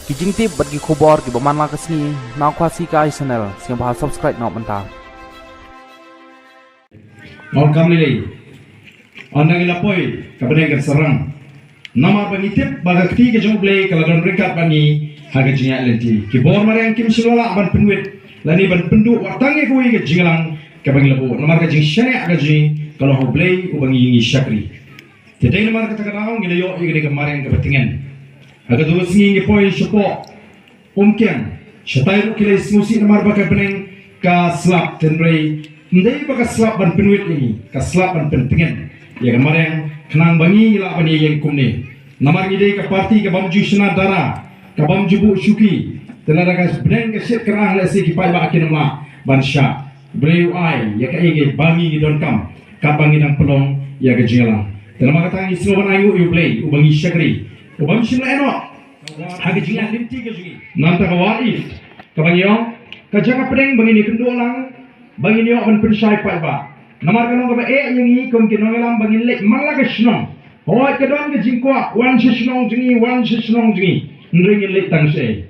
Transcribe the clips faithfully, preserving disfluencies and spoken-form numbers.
Ki jingtip bad ki khubor kiba man la ka sngi na Khasi Kai Channel, sngewbha subscribe noh mynta. Ong kam lei lei. Ynda ngi la poi ka bneng kan sa rang. Namar ba ngi tip ba ka kti ka jong U Blei ka la don ryngkat bad ngi ha ka jingïaid lynti. Ki bor mariang kim shym la lah ban pynwit lane ban pynduh wat tang ïa kawei ka jingïalang kaba ngi la buh. Namar ka jingshaniah ka jong ngi ka long ha U Blei uba ngi ïa ngi shakri. Te dei namar kata ka daw ngi la ïoh ïa kane ka mariang kaba tngen. Ha kato ka sngi ngi poi shapoh Umkiang, shatai ruh ki la ïasngewsih namar ba ka bneng ka slap, hynrei ym dei ba ka slap ban pynwit ïa ngi, ka slap ban pyntngen ïa ka mariang khnang ba ngi lah ban ïeng kumne. Namar ngi dei ka parti ka bym ju shna dara, ka bym ju buh shuki. Te lada ka bneng ka shit ka rang lehse ki paidbah kin ym lah ban shah. Blei u ai ïa kaei kaei ba ngi ngi donkam katba ngi dang pynlong ïa ka jingïalang. Te namar kata ngi sngew ban ainguh ïa U Blei uba ngi shakri, u bym shym la ïehnoh ha ka jingïaid lynti ka jong ngi. Nangta ka War East kaba ngi ong ka jaka pdeng ba ngin ïakynduh lang, ba ngin ïoh ban pynshai paidbah. Namar ka long kaba eh ïa ngi kum ki nongïalam ba ngin leit man la ka shnong. Hooid, ka don ka jingkwah wan sha shnong jong ngi, wan sha shnong jong ngi, hynrei ngin leit tang shaei?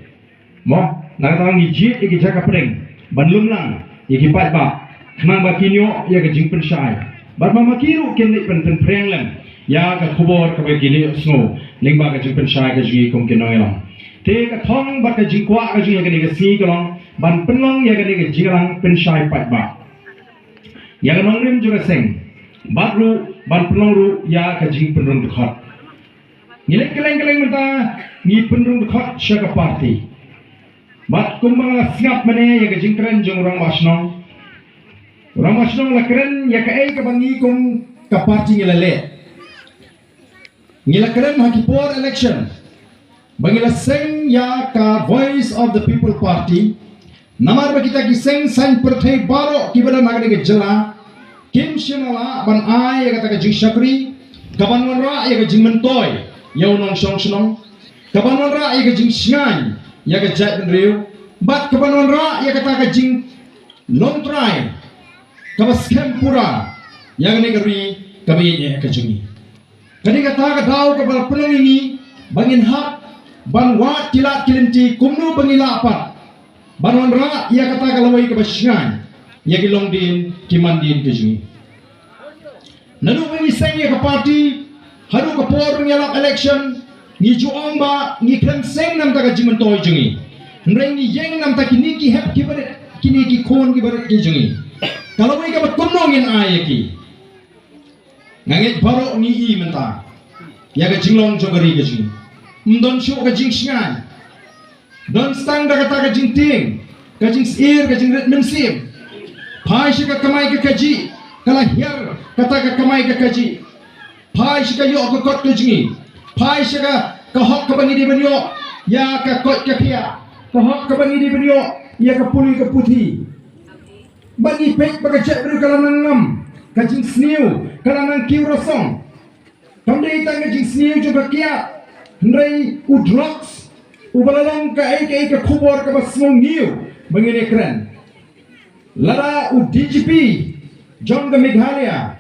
Mo, na kata ngi jied ïa ki jaka pdeng ban lum lang ïa ki paidbah khnang ba kin ïoh ïa ka jingpynshai. Bad ma ma ki ruh kin leit ban pynphriang lem ïa ka khubor kaba ki la ïohsngew lyngba ka jingpynshai ka jong ngi kum ki nongïalam. Te ka thong bad ka jingkwah ka jong ngi ha kane ka sngi ka long ban pynlong ïa kane ka jingïalang pynshai paidbah ïa ka nongrim jong ka seng, bad ruh ban pynlong ruh ïa ka jingpynrung dkhot. Ngi leit kylleng kylleng mynta, ngi pynrung dkhot sha ka parti. Bad kumba nga la sngap mynne ïa ka jingkren jong u rangbah shnong, u rangbah shnong la kren ïa kaei kaba ngi kum ka parti ngi la leh. Ngi la kren ha ki por election ba ngi la seng ïa ka Voice of the People Party. Namar ba kita ki seng saiñ pyrthei baroh kiba don ha kane ka jylla kim shym la lah ban ai ïa kata ka jingshakri kaban wanrah ïa ka jingmyntoi ïa u nongshong shnong, kaban wanrah ïa ka jingshngaiñ ïa ka jaitbynriew, bad kaban wanrah ïa kata ka jinglongtrai kaba skhem pura ïa kane ka ri kaba ïeit ka jong ngi. Ka dei kata ka daw kaba la pynlong ïa ngi ba ngin hap ban wad ki lad ki lynti kumno ba ngi lah pat ban wanrah ïa kata ka lawei kaba shngaiñ ïa ki longdien ki mandien ki jong ngi. Naduh ba ngi seng ïa ka parti haduh ka por ba ngi ïalap election, ngi ju ong ba ngi khlem seng namar ka jingmyntoi jong ngi, hynrei ngi ïeng namar kine ki hep ki barit, kine ki khun ki barit ki jong ngi. Ka lawei kaba kumno ngin ai ïa ki? Nga ngeit baroh ngi i mynta ïa ka jinglong jong ka ri ka jong ngi. Ym don shuh ka jingshngaiñ. Don tang da kata ka jingtieng, ka jingsyier, ka jingrit mynsiem. Phai sha ka kamai ka kajih, ka la hiar kata ka kamai ka kajih. Phai sha ka ïoh ka kot ka jong ngi. Phai sha ka, ka hok kaba ngi dei ban ïoh ïa ka koit ka khiah, ka hok kaba ngi dei ban ïoh ïa ka pule ka puthi. Ba ngi peit ba ka jaitbynriew ka la nang ngam, ka jingsniew ka la nang kiew rasong. Kam dei tang ka jingsniew jong ka kiad, hynrei u drugs uba la long kaei kaei ka khubor kaba sngewngiew ba ngin ïakren. Lada u D G P jong ka Meghalaya,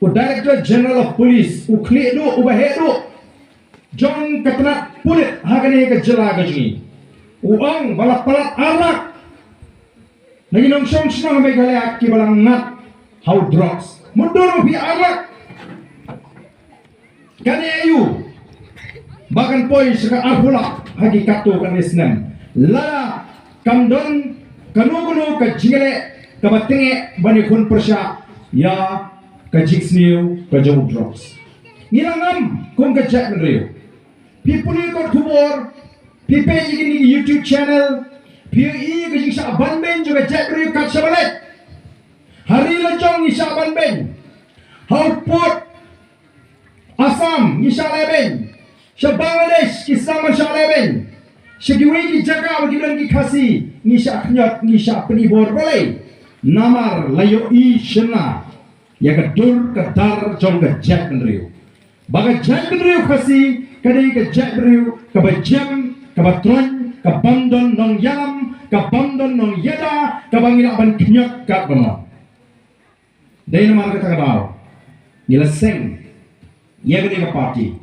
u Director General of Police, u khlieh duh, uba heh duh jong ka tnat pulit ha kane ka jylla ka jong ngi, u ong ba la palat ar lak na ki nongshong shnong Meghalaya kiba la ngat ha u drugs. Mutdur ma phi ar lak. Kane aïu ba kan poi sha ka arphew lak ha ki katto katne snem? Lada kam don kano kano ka jingïaleh kaba tyngeh ban ïakhun pyrshah ïa ka jingsniew ka jong u drugs. Ngi la ngam kum ka jaitbynriew. Phi pule kot khubor, phi peit ïa kine ki YouTube channel, phi ïohi ka jingshah banbeiñ jong ka jaitbynriew kat shaba leit. Ha ri la jong ngi shah banbeiñ. Ha u pud Assam ngi shah lehbeiñ. Sha Bangladesh ki sdang ban shah lehbeiñ. Sha kiwei ki jaka ba ki don ki Khasi ngi shah khñiot, ngi shah pyni bor. Balei? Namar la ïohi shynna ïa ka dur ka dar jong ka jaitbynriew. Ba ka jaitbynriew Khasi ka dei ka jaitbynriew kaba jem, kaba troiñ, ka bym don nongïalam, ka bym don nongïada, kaba ngi lah ban khñiot katba mon. Dei namar kata ka daw ngi la seng ïa kane ka parti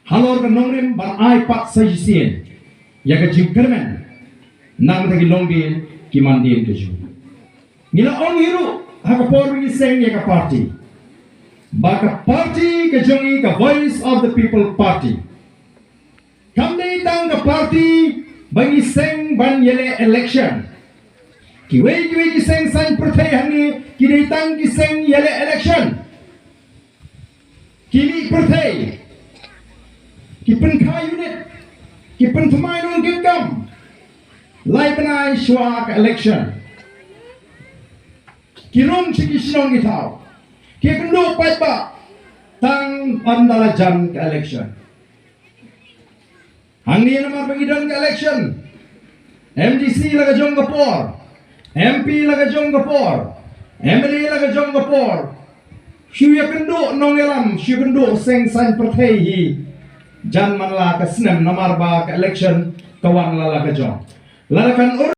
halor ka nongrim ban ai pat sa shisien ïa ka jingkyrmen namar ki longdien ki mandien ka jong ngi. Ngi la ong hi ruh ha ka por ba ngi seng ïa ka party ba ka party ka jong ngi ka Voice of the People Party kam dei tang ka party ba ngi seng ban ïaleh election. Kiwei kiwei ki seng saiñ pyrthei hangne ki dei tang ki seng ïaleh election. Ki mih pyrthei, ki pynkha unit, ki pynthymmai nongkitkam lai bnai shuwa ka election. Ki rung sha ki shnong ki thaw, ki kynduh paidbah tang ynda la jan ka election. Hangne namar ba ngi don ka election, MDC la ka jong ka por, MP la ka jong ka por, MLA la ka jong ka por. Shu ïakynduh nongïalam, shu ïakynduh seng saiñ pyrthei hi jan man la ka snem namar ba ka election ka wan la la ka jong. Lada kan ur